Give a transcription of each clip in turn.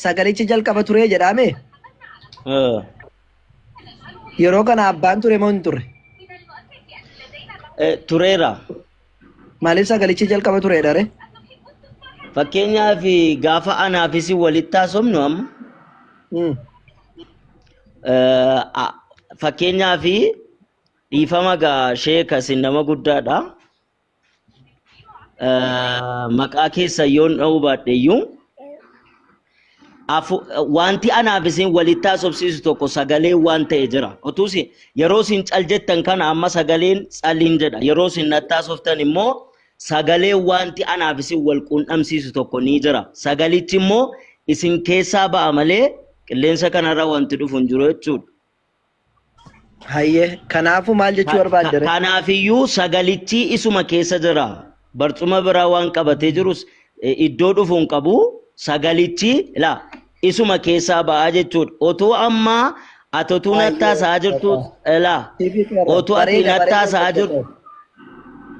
Sagalichi jalqaba turee jedhaame Eh. yeroo kana abbaan ture moo hin turre? Eh, Tureera. Maaliif sagalichi jalqaba ture dha ree? Fakkeenyaaf gaafa anaaf isin walitti haasofnu amma eh, fakkeenyaaf dhiifama gaa sheeka isin nama guddaadha. Eh, Maqaa keessa yoon dha'uu baadhe iyyuu wanti anaaf isin walitti haasofsiisu tokko sagalee waan ta'e jira. Otuu isin yeroo isin cal jettan kana amma sagaleen caliin jedha. Yeroo isin natti haasoftan immoo sagalee wanti anaaf isin wal quunnamsiisu tokko ni jira. Sagalichi immoo isin keessaa ba'a malee qilleensa kanarra wanti dhufu hin jiru jechuudha. Hayyee kanaafuu maal jechuu barbaadde ree? Kanaafiyyuu sagalichi isuma keessa jira. Barcuma biraa waan qabatee jirus iddoo dhufu hin qabu. Sagalichi laa isuma keessaa ba'aa jechuudha. Otoo amma ati otuu natti Hayyee haasa'aa jirtu laa TV qeerroo otuu ati bareeda natti bareeda haasa'aa hojjette jirtu qeerroo.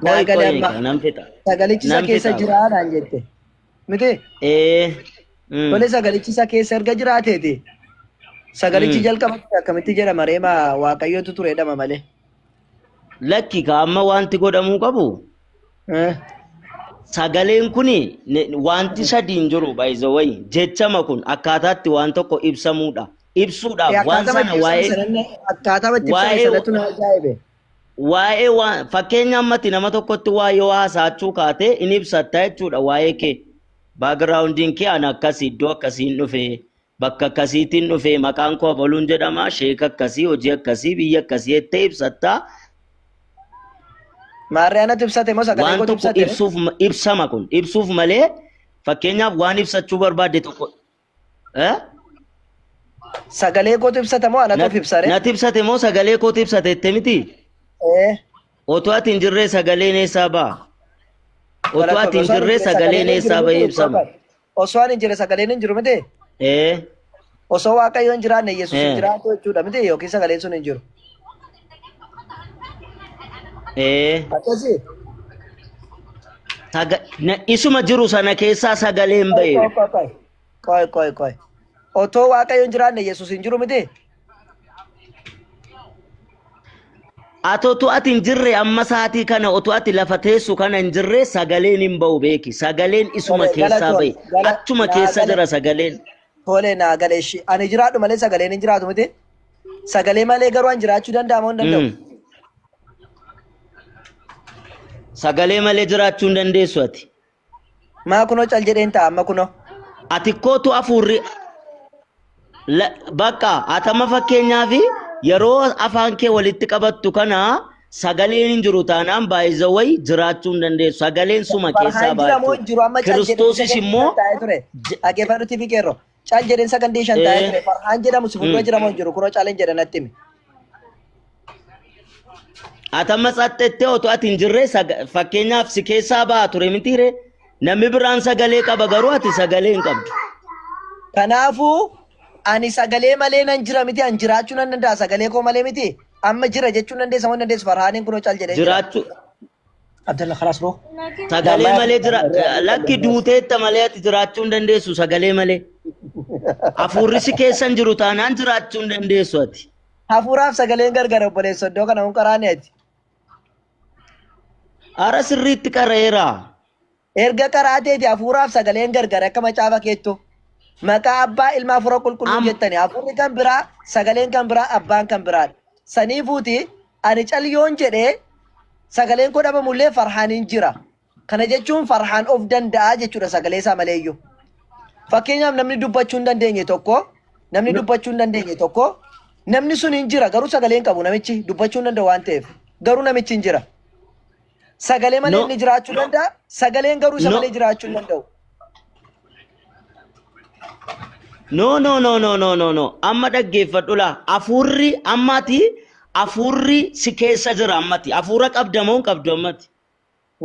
Naa qoy gale qoy amma nan fixa sagalichi isa nan keessa fixa. jiraa naan jette. Miti? Ee. Tole sagalichi isa keessa erga jiraateeti. Sagalichi jalqabatti akkamitti jedhama reema waaqayyootu ture jedhama malee. Lakki ka amma wanti godhamuu qabu sagaleen kun wanti sadi hin jiru by the way jechama kun akkaataatti waan tokko ibsamuudha. Ibsuudhaaf waan Akkaatama sana itti ibsame waa'ee sananne akkaatama itti ibsame waa'ee sanatu na ajaa'ibe. waa'ee waan fakkeenya ammatti nama tokkotti waa yoo haasa'achuu kaate in ibsatta jechuudha waa'ee kee. Baagiraawundiin kee ana akkasii iddoo akkasiin dhufe bakka akkasiitiin dhufe maqaan koo abaluun jedhama sheeka akkasii hojii akkasii biyya akkasii jettee ibsatta. Maarree anatu ibsate moo sagalee Waan kootu tokko ibsate? ibsuuf ibsama kun ibsuuf malee fakkeenyaaf waan ibsachuu barbaadde tokko Eh? Sagalee kootu ibsate moo anatu of ibsare? Natti ibsate moo sagalee kootu ibsate jette miti? Ee. Otoo ati hin jirree sagaleen eessaa ba'a? Otoo Galatoomi. ati hin Osoo ani hin jirree jirre sagaleen sagaleen hin jiru eessaa bahee miti? ibsama? Osoo ani hin jirre sagaleen hin jiru miti? Ee. Osoo Waaqayyo hin jiraanne Yesuus hin Ee. jiraatu jechuudha miti yookiin sagaleen sun hin jiru. Ee. Akkasii. Isuma jiru sana keessaa sagaleen Qoy ba'e. qoy qoy qoy. Qoy qoy qoy. Otoo Waaqayyo hin jiraanne Yesuus hin jiru miti? Ati otuu ati hin jirre amma sa'aatii kana otuu ati lafa teessu kana hin jirre sagaleen hin ba'u beeki. Sagaleen isuma Tole keessaa galatoomi. bahe. Gala Achuma naa keessa gale jira sagaleen. tole naa gale ishi. Ani jiraadhu malee sagaleen hin jiraatu miti? Sagalee malee garuu an jiraachuu danda'a moo hin danda'u? Sagalee malee jiraachuu hin dandeessu ati. Maa kunoo cal jedheen ta'a amma kunoo. Ati kootu hafuurri bakka atama fakkeenyaaf yeroo afaan kee walitti qabattu kana sagaleen hin jiru taanaan by the way jiraachuu hin dandeessu. Sagaleen suma keessaa Farhaan jira moo ba'a hin jiru amma cal jedheen Kiristoosis sakandii immoo shan taa'ee ture. Dhaggeeffadhu TV qeerroo. Cal jedheen sakandii shan taa'ee ture. Farhaan jedhamu si fuuldura jira moo hin jiru kunoo calen jedha natti himi. Ati amma tsaxxettee otoo ati hin jirre fakkeenyaaf si keessaa ba'a ture mitiire namni biraan sagalee qaba garuu ati sagalee hin qabdu. Kanaafuu ani sagalee malee nan jira miti an jiraachuu nan danda'a sagalee koo malee miti amma jira jechuu nan dandeessa moo hin dandeessu farhaaniin kunoo cal jedhee jira. Jiraachuu Abdalla khalaas bro. sagalee malee jira lakki duuteetta malee ati jiraachuu hin dandeessu sagalee malee. Hafuurri si keessa hin jiru taanaan jiraachuu hin dandeessu ati. Hafuuraaf sagaleen gargar obboleessa iddoo kana hun qaraane ati. Ara sirriitti qara'eera. Erga qaraateeti hafuuraaf sagaleen gargar akka macaafa keettu. Maqaa abbaa ilma hafuura qulqulluu jettani hafuurri kan biraa sagaleen kan biraa abbaan kan biraadha. Saniifuuti ani cal yoon jedhee sagaleen koo dhabamullee farhaan hin jira. Kana jechuun farhaan of danda'a jechuudha sagalee isaa maleeyyuu. Fakkeenyaaf namni dubbachuu hin dandeenye tokko namni dubbachuu hin dandeenye tokko namni sun hin jira garuu sagalee hin qabu namichi dubbachuu hin danda'u waan ta'eef garuu namichi hin jira. Sagalee malee No. inni jiraachuu danda'a sagaleen garuu isa No. malee jiraachuu hin danda'u. No, no, no, no, no, no, no. Amma dhaggeeffadhu laa. Hafuurri ammati hafuurri si keessa jira ammati. Hafuura qabda moo hin qabdu ammati?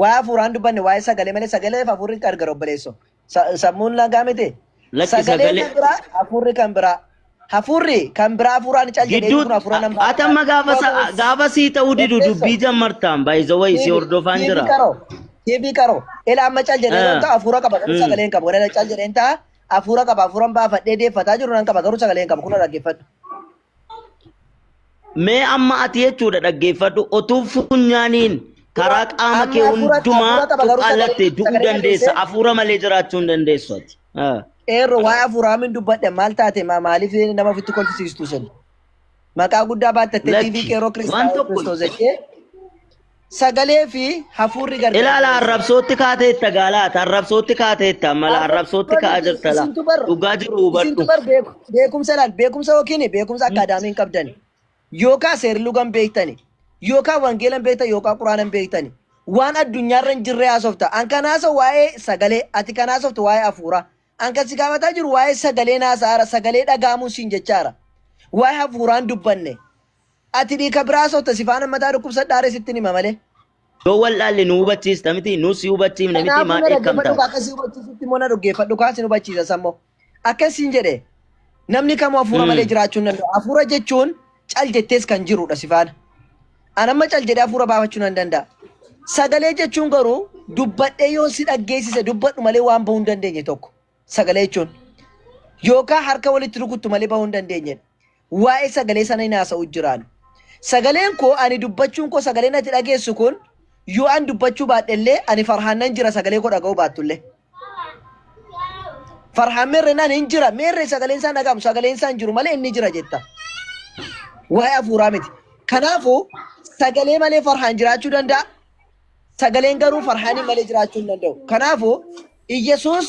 Waa'ee hafuuraan dubbanne waa'ee sagalee malee sagalee fi hafuurri gargar obboleesso. Sammuun nagaa miti. Lakki Sagaleen sagalee kan biraa hafuurri kan biraa. Hafuurri kan biraa hafuuraan cal jedhee gidduu kun hafuura nama ati amma gaafa gaafa sii ta'uu didu Obboleesso. dubbii jammartaan by the way si hordofaan TV jira. qaroo. TV qaroo. Ila amma cal jedhee Eh. yeroo ta'u hafuura qaba garuu sagalee hin qabu. Ila cal jedheen ta'a hafuura qaba hafuuran baafadhee deeffataa jiru nan qaba garuu sagalee hin qabu kunoo dhaggeeffadhu. Mee amma ati jechuudha dhaggeeffadhu otuu funyaaniin karaa qaama Amma kee hafuura hundumaa hafuura qaba garuu sagalee tuqaallatte du'uu sagalee dandeessa. dhageessee Hafuura malee jiraachuu hin dandeessu ati. Ah. Qeerroo waa'ee hafuuraa min dubbadhe maal taate maaliif nama ofitti kolfisiistu sin? Maqaa guddaa baattattee TV Lakki qeerroo waan tokko Kiristoos jettee sagalee fi hafuurri gargar ilaala balleessa. arrabsootti kaateetta gaalaata arrabsootti kaateetta mala arrabsootti ka'aa jirta laa Isintu bar dhugaa jiru isintu hubadhu. bar beekumsa laal beekumsa yookiin beekumsa akkaadaamii hin qabdani yookaan seerluga hin beektani yookaan wangeela hin beektan yookaan quraana hin beektani waan addunyaarra hin jirre haasofta an kan haasa'u waa'ee sagalee ati kan haasoftu waa'ee hafuuraa an kan si gaafataa jiru waa'ee sagalee naasa'aara sagalee dhaga'amuun siin jechaara waa'ee hafuuraan dubbanne Ati dhiika biraa haasofta si faana mataa dhukkubsadhaare sittin hima malee. Yoo wallaalle nu hubachiista miti nus si hubachiifna miti Kanaafuu maa na dhaggeeffadhu dheekkamta. kaa akka si hubachiisutti immoo na dhaggeeffadhu kaa sin hubachiisa sammoo. Akkas siin jedhe namni kamuu hafuura malee jiraachuu hin danda'u. Hafuura jechuun cal jettees kan jirudha si faana. An amma cal jedhee hafuura baafachuu nan danda'a. Sagalee jechuun garuu dubbadhee yoon si dhaggeessise dubbadhu malee waan bahuu hin dandeenye tokko. Sagalee jechuun yookaan harka walitti rukuttu malee bahuu hin dandeenyedha. Waa'ee sagalee sana hin haasa'u jiraan. Sagaleen koo ani dubbachuun koo sagaleen ati dhageessu kun yoo an dubbachuu baadhellee ani farhaan nan jira sagalee koo dhaga'uu baattullee. Farhaan meerre naan hin jira meerre sagaleen isaa dhaga'amu sagaleen isaa hin jiru malee inni jira jetta. Waa'ee hafuuraa miti. Kanaafuu sagalee malee farhaan jiraachuu danda'a. Sagaleen garuu farhaanii malee jiraachuu hin danda'u. Kanaafuu Iyyasuus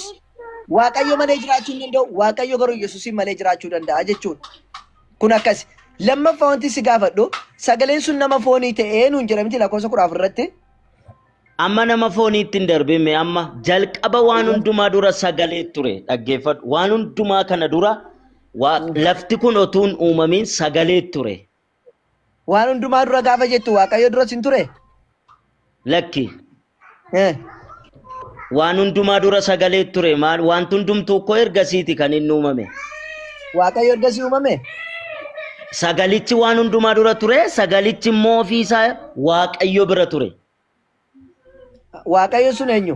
Waaqayyo malee jiraachuu hin danda'u. Waaqayyo garuu Iyyasuusiin malee jiraachuu danda'a jechuudha. Kun akkasi. Lammaffaa wanti si gaafadhu sagaleen sun nama foonii ta'ee nuun jedha miti lakkoofsa 14 irratti. Amma nama fooniitti hin darbine amma jalqaba waan hundumaa dura sagalee ture dhaggeeffadhu. Waan hundumaa kana dura lafti kun otuu hin uumamiin sagalee ture. Waan hundumaa dura gaafa jettu Waaqayyo duras hin ture? Lakki. Waan hundumaa dura sagalee ture. Maal wanti hundumtuu koo ergasiiti kan inni uumame. Waaqayyo ergasii uumame? Sagalichi waan hundumaa dura ture, sagalichi immoo ofii isaa Waaqayyo bira ture. Waaqayyo sun eenyu?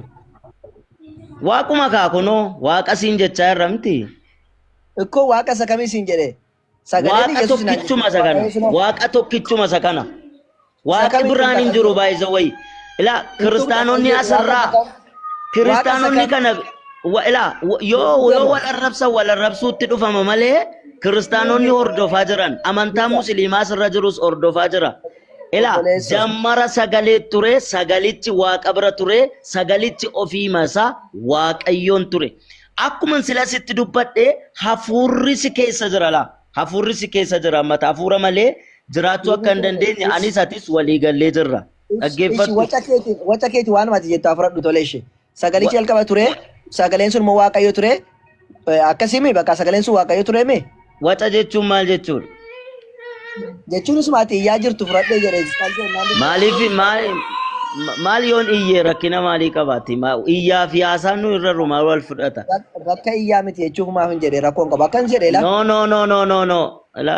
Waaquma kaa kunoo waaqa siin jechaa irra miti. Ikkoo waaqa isa kamii siin jedhe? Sagaleen Waaqa Yesuus naan tokkichuma jedhe. isa kana. Waaqayyo sun Waaqa tokkichuma isa kana. isa Waaqi kamitti biraan hin hin jiru by the way. Ilaa tuqna kiristaanonni waaqa isa asirraa kam? Waaqa isa kiristaanonni kam? kana ilaa yoo Jedhu. wal arrabsan wal arrabsuutti dhufama malee kiristaanonni hordofaa jiran amantaan musliimaa asirra jirus hordofaa jira. Ilaa Obboleessoo. jammara sagalee ture sagalichi waaqa bira ture sagalichi ofiima isaa waaqayyoon ture. Akkuman sila sitti dubbadhe hafuurri si keessa jira laa. Hafuurri si keessa jira mata hafuura malee jiraachuu akka hin dandeenye anis atis walii gallee jirra. Ishi Dhaggeeffadhu. waca keeti waca keeti waanuma ati jettu hafuuradhu tole ishee. Sagalichi jalqaba ture sagaleen sun immoo waaqayyo ture akkasii mi bakka sagaleen sun waaqayyo ture mi Waca jechuun maal jechuudha? Jechuun isuma ati iyyaa jirtu fudhadhee jedhe qalbii ennaan dubbatu. Maaliif maal maal yoon iyyee rakkina maalii qabaatti? Iyyaa fi haasaan nu irra rumaa wal fudhata. Bakka iyyaa miti jechuuf maaf hin jedhe rakkoon qabu. Akkan jedhe la No no no no no no. La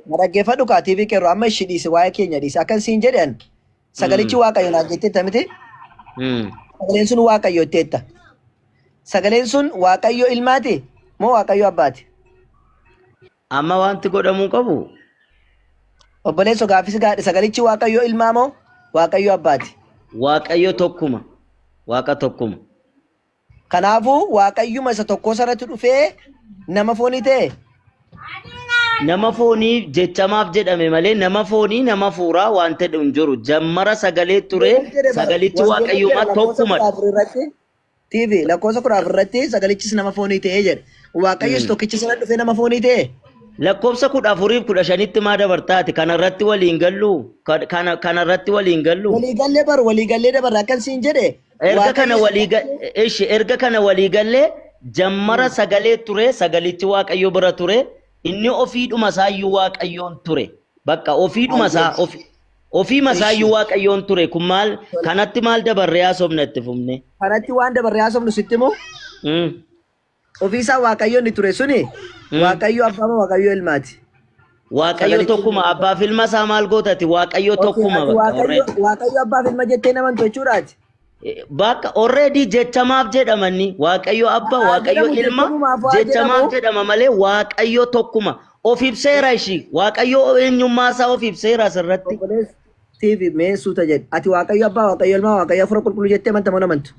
na dhaggeeffadhu kaa TV qeerroo amma ishi dhiise waa'ee keenya dhiise akkan siin jedhan sagalichi waaqayyo naan jetteetta miti sagaleen sun waaqayyo jetteetta. Sagaleen sun waaqayyo ilmaati moo waaqayyo abbaati? Amma wanti godhamuu qabu Obboleesso gaaffii si gaadhe sagalichi Waaqayyo ilmaa moo Waaqayyo abbaati? Waaqayyo tokkuma. Waaqa tokkuma. Kanaafuu Waaqayyuma isa tokkoo sanatti dhufee nama foonii ta'e Nama foonii jechamaaf jedhame malee nama foonii nama fuuraa waan ta'e hin jiru. Jammara sagalee ture Wangeelli jedhe bara sagalichi wangeelli jedhe Waaqayyuma lakkoofsa tokkumadha. 14 irratti TV lakkoofsa 14 irratti sagalichis nama foonii ta'ee jedhe. Waaqayyos tokkicha sana dhufee nama foonii ta'e. Lakkoofsa 14f 15tti maa dabartaati? Kanarratti waliin galluu? Kanarratti waliin galluu? Walii gallee bar walii gallee dabarra akkan siin jedhe Erga kana Waaqayyos walii ishi erga kana walii gallee jammara sagalee ture sagalichi Waaqayyo bira ture inni ofiidhuma isaayyuu Waaqayyoon ture. Bakka ofiidhuma isaa ofiima isaayyuu Waaqayyoon ture kun maal kanatti maal dabarree haasofna itti fufne. Kanatti waan dabarree haasofnu sitti himu ofiisaa Waaqayyo inni ture suni Waaqayyo abbaa moo Waaqayyo ilmaati? Waaqayyo Sagalichi tokkuma abbaaf ilma isaa maal gootati Waaqayyo Okay, tokkuma ati bakka Waaqayyo already. Waaqayyo abbaaf ilma jettee namantu jechuudhaati. Bakka already jechamaaf jedhamanni Waaqayyo Abba, Haa Waaqayyo jedhamu Ilma jechamumaaf haa jechamaaf jedhamu. jedhama malee Waaqayyo tokkuma. Of ibseera ishii. Waaqayyo eenyummaa isaa of ibseera asirratti. Obboleessi TV mee suuta jedhi. Ati Waaqayyo Abbaa, Waaqayyo Ilma, Waaqayyo Hafuura Qulqulluu jettee amanta moo hin amantu?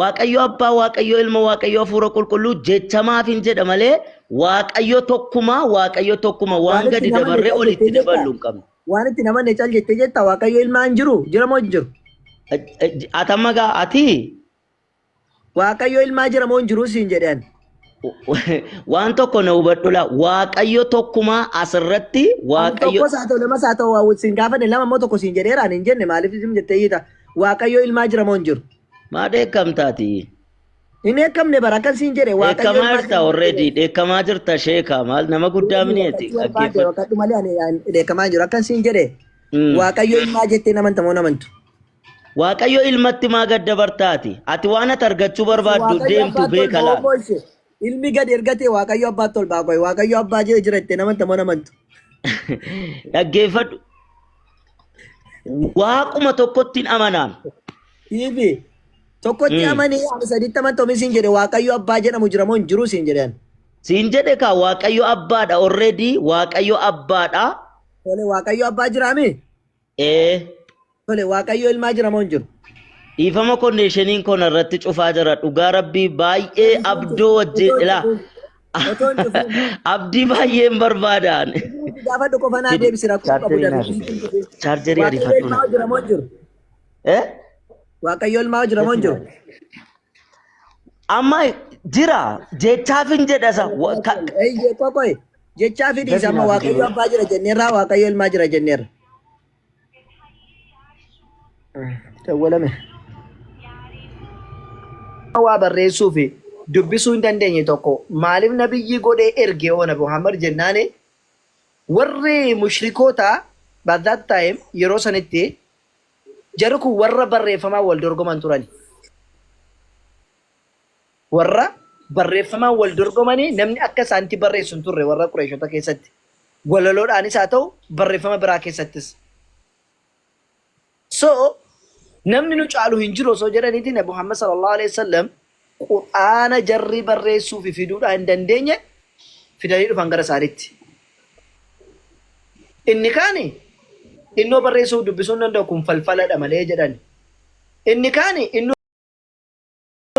Waaqayyo Abbaa, Waaqayyo Ilma, Waaqayyo Hafuura Qulqulluu jechamaaf hin jedha malee Waaqayyo tokkuma, Waaqayyo tokkuma waan Waan itti gadi hin amanne dabarree cal olitti jettee jettaa? daballu hin qabnu. Waan itti hin amanne cal jettee jettaa? Waaqayyo Ilmaa hin jiru? Jira moo hin jiru? Atamma gaa ati Waaqayyo ilmaa jira moo hin jiru siin jedhe ani. Waan tokko na hubadhu laa. Waaqayyo tokkumaa asirratti Ani Waaqayyo tokkos haa ta'u lamas haa ta'u waa siin gaafanne lama immoo tokko siin jedheera ani hin jenne maaliif isin jettee iyyita. Waaqayyo ilmaa jira moo hin jiru? Maa dheekkamtaati? Hin dheekkamne bara akkan siin jedhe Waaqayyo Dheekkamaa ilmaa jirta jira moo hin already jiru? dheekkamaa jirta sheeka maal nama guddaa Deemi minieti waqachuu barbaadde dhaggeeffadhu. waqadhu malee ani dheekkamaa hin jiru akkan siin jedhe Waaqayyo ilmaa jettee hin amanta moo hin amantu? Waaqayyo ilmatti maa gad dabarta ati? Ati waan ati argachuu Isin barbaaddu Waaqayyo deemtu abbaatti ol beeka ba'uu laal. moo ishee? Ilmi gad ergatee Waaqayyo abbaatti ol ba'a qoy. Waaqayyo abbaa jee jira jettee hin amanta moo hin amantu? Dhaggeeffadhu. Waaquma tokkotti hin amanaan. Iifi tokkotti amanii ani sadiitti amanta omii siin jedhe Waaqayyo abbaa jedhamu jira moo hin jiru siin jedhe ani. Siin jedhe kaa Waaqayyo abbaadha already Waaqayyo abbaadha. Tole Waaqayyo abbaa jiraami? Ee. Tole Waaqayyo ilmaa jira moo hin jiru? Dhiifama konneeshiniin koo narratti cufaa jira dhugaa rabbii baay'ee abdoo wajjin Otoo hin ilaa cufin. Otoo hin cufin. abdii baay'een barbaadaan. Gaafadhu qofa naa deebisi rakkoo qabu Chaarjerii naa darbu. fidi. Chaarjerii Waaqayyo ariifadhu ilmaa naa. jira moo hin jiru? Eh? Waaqayyo ilmaa jira moo hin jiru? Amma jira jechaaf hin jedha isa. Eeyyee qoqoy. Jechaa fi dhiisa amma Dafii naa Waaqayyo fidi. abbaa jira jenneerra Waaqayyo ilmaa jira jenneerra. Dawwalame. Waa barreessuu fi dubbisuu hin dandeenye tokko maaliif nabiyyii godhee erge oo nabi Muhammad jennaani warri mushrikoota by that time yeroo sanitti jarri kun warra barreeffamaan wal dorgoman turani. Warra barreeffamaan wal dorgomanii namni akka isaanitti barreessu hin turre warra Qureeshota keessatti. Walaloodhaanis haa ta'u barreeffama biraa keessattis. So namni nu caalu hin jiru osoo jedhaniiti Nabi Muhammad sallallahu alaihi wasallam Qur'aana jarri barreessuu fi fiduudhaa hin dandeenye fidanii dhufan gara isaaniitti. Inni kaani innoo barreessuu fi dubbisuu hin danda'u kun falfaladha malee jedhan. Inni kaani innoo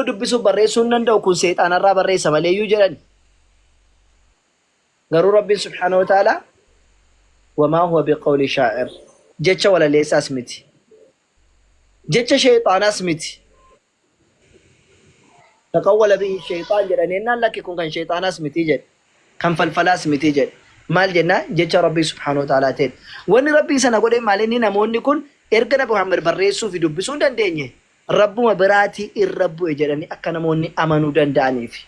dubbisuuf barreessuu hin danda'u kun seexaanarraa barreessa maleeyyuu jedhan. Garuu Rabbiin subhaanahu wa ta'aalaa wamaa huwa biqawli shaa'ir jecha walaleessaas miti. Jecha sheexaanaas miti. Taqawwala bihi sheexaan jedhanii jennaan lakki kun kan sheexaanaas miti jedhe. Kan falfalaas miti jedhe. Maal jennaa jecha Rabbii subhaanahu wa ta'aalaa ta'edha. Wanni Rabbii sana godhe maal inni namoonni kun erga Nabi Muhammad barreessuu fi dubbisuu hin dandeenye Rabbuma biraatii irra bu'e jedhanii akka namoonni amanuu danda'aniifi.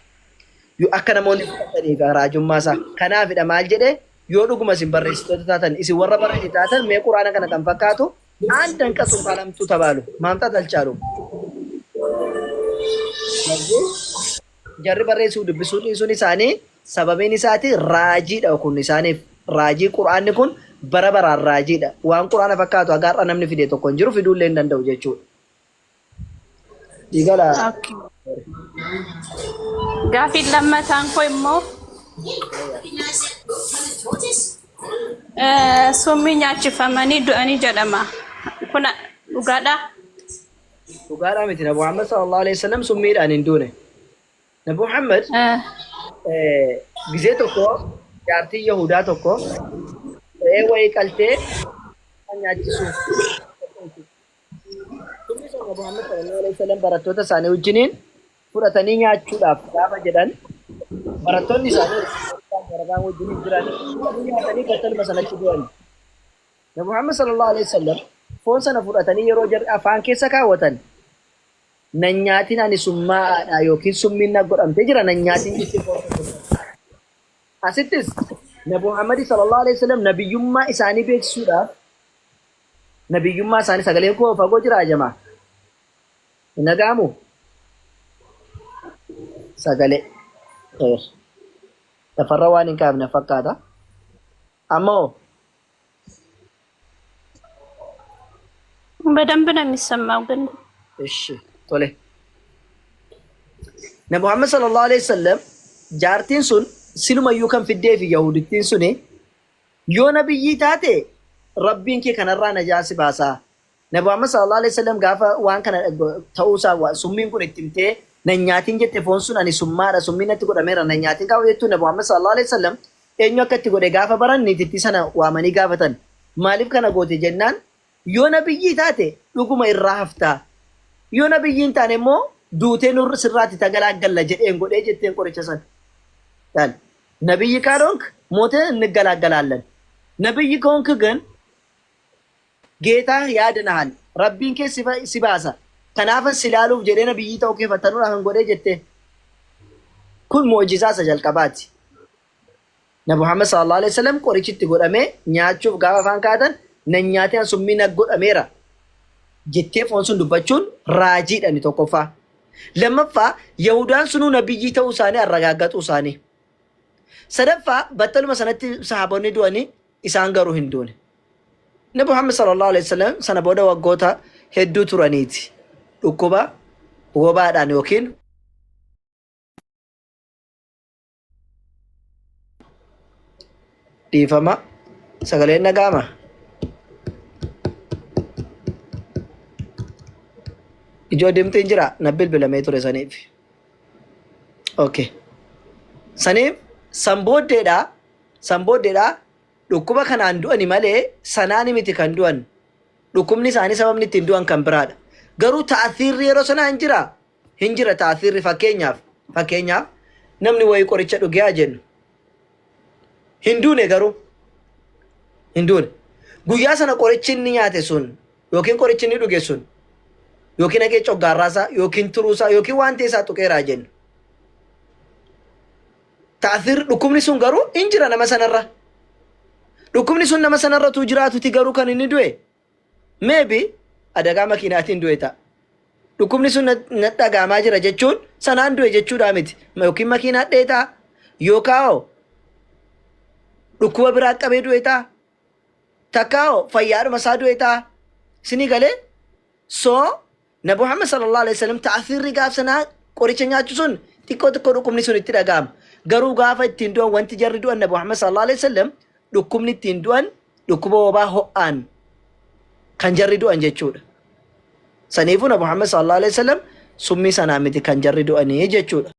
Yoo akka namoonni fudhataniif raajummaa isaa. Kanaafidha maal jedhe yoo dhuguma isin barreessitoota taatan isin warra barreesse taatan mee quraana kana kan fakkaatu aan danqasu እንኳን አምጡ ተባሉ ማምጣት አልቻሉም። Jarri barreessuu dubbisuu dhiisuun isaanii sababiin isaati raajiidha kun isaaniif raajii quraanni kun bara baraan raajiidha waan quraana fakkaatu haga har'a namni fide tokko hin jiru fiduullee hin danda'u jechuudha. Diigala Okay. Gaafiin lammataan koo immoo summii nyaachifamanii du'anii jedhama. Kun dhugaadhaa? Dhugaadhaa miti Nabi Muhammad sallallahu alaihi wasallam summiidhaan hin duune. Nabi Muhammad gizee tokko jaartiin Yahudaa tokko re'ee wayii qaltee nyaachisuuf summii sana Nabi Muhammad sallallahu alaihi wasallam barattoota isaanii wajjiniin fudhatanii nyaachuudhaaf gaafa jedhan barattoonni isaanii garabaan wajjiniin jiran fudhatanii nyaatanii battaluma sanatti du'an. Nabi Muhammad sallallahu alaihi wasallam foon sana fudhatanii yeroo jarri afaan keessa kaawwatan nan nyaatin ani summaa'aadha yookiin summiin na godhamtee jira nan nyaatin jettee foon sana fudhatan. Asittis Nabi Muhammad sallallahu alaihi wasallam nabiyyummaa isaanii beeksisuudhaaf nabiyyummaa isaanii sagaleen koo fagoo jira jamaa. Hin dhaga'amu? Sagalee. Lafarra waan hin kaafne fakkaata. Amma hoo? በደንብ ነው የሚሰማው ግን Ishi tole. Nabi Muhammad sallallahu alaihi wasallam jaartiin sun silumayyuu kan fiddee fi Yahudittiin suni yoo nabiyyii taate Rabbiin kee kanarraa najaa si baasaa. Nabi Muhammad sallallahu alaihi wasallam gaafa waan kana ta'uusaa summiin kun itti himtee nan nyaatin jette, foon sun ani summaadha, summiin natti godhameera, nan nyaatin gaafa jettu, Nabi Muhammad sallallahu alaihi wasallam eenyu akka itti godhe gaafa baran niitittii sana waamanii gaafatan. Maaliif kana goote jennaan, yoo nabiyyii taate dhuguma irraa haftaa, yoo nabiyyii hin taane immoo duutee nur sirraatti tagalaaggalla jedheen godhee jetteen qoricha sana. Laal. Nabiyyi ካልሆንክ ሞተህ እንገላገላለን። ነብይ ከሆንክ ግን ጌታህ ያድንሃል። Rabbiin kee si baasa. Kanaafan si laaluuf jedhee nabiyyii ta'uu kee fattanuudhaaf godhee jette. Kun mu'jizaa isa jalqabaati. Nabi Muhammad sallallahu alaihi wasallam qorichi itti godhamee nyaachuuf gaafa afaan kaatan, nan nyaatee summii na godhameera jettee foon sun dubbachuun raajiidha inni tokkoffaa. Lammaffaa, Yahudaan sunuu nabiyyii ta'uu isaanii arragaaggaxuu isaanii. Sadaffaa, battaluma sanatti sahaabonni du'anii isaan garuu hin duune. Nabi Muhammad sallallahu alaihi wasallam sana booda waggoota hedduu turaniiti. Dhukkuba wabaadhaan yookiin dhiifama, sagaleen dhaga'ama. Ijoo dimxiin jira na bilbilamee ture saniif. Okay. Saniif san booddeedha dhukkuba kanaan du'ani malee sanaani miti kan du'an. Dhukkubni isaanii sababni ittiin du'an kan biraadha. Garuu ta'athiirri yeroo sanaa hin jira. Hin jira ta'athiirri. Fakkeenyaaf namni wayii qoricha dhugee haa jennu. Hin duune, garuu hin duune. Guyyaa sana qorichi inni nyaate sun yookiin qorichi inni dhuge sun yookiin haqee coggaarraasaa yookiin turuusaa yookiin waan ta'e isaa tuqeeraa jennu. Ta'athiirri dhukkubni sun garuu hin jira nama sanarra. Dhukkubni sun nama sanarra tu jiraatuti garuu kan inni du'e maybe adagaa makiinaatiin du'e ta'a. Dhukkubni sun na dhagaamaa jira jechuun sanaan du'e jechuudha miti. Yookiin makiinaa dhee ta'a yookaan dhukkuba biraa qabee du'e ta'a. Takkaa fayyaadhuma isaa du'e ta'a. Isinii galee? So Nabi Muhammad sallallahu alaihi wasallam ta'athiirri gaaf sanaa qoricha nyaachu sun xiqqoo xiqqoo dhukkubni sun itti dhaga'ama. Garuu gaafa ittiin du'an, wanti jarri du'an, Nabi Muhammad sallallahu alaihi wasallam dhukkubni ittiin du'an dhukkuba wabaa ho'aan kan jarri du'an jechuudha. Saniifuu Nabi Muhammad sallallahu alaihi wasallam summii sanaa miti kan jarri du'anii jechuudha.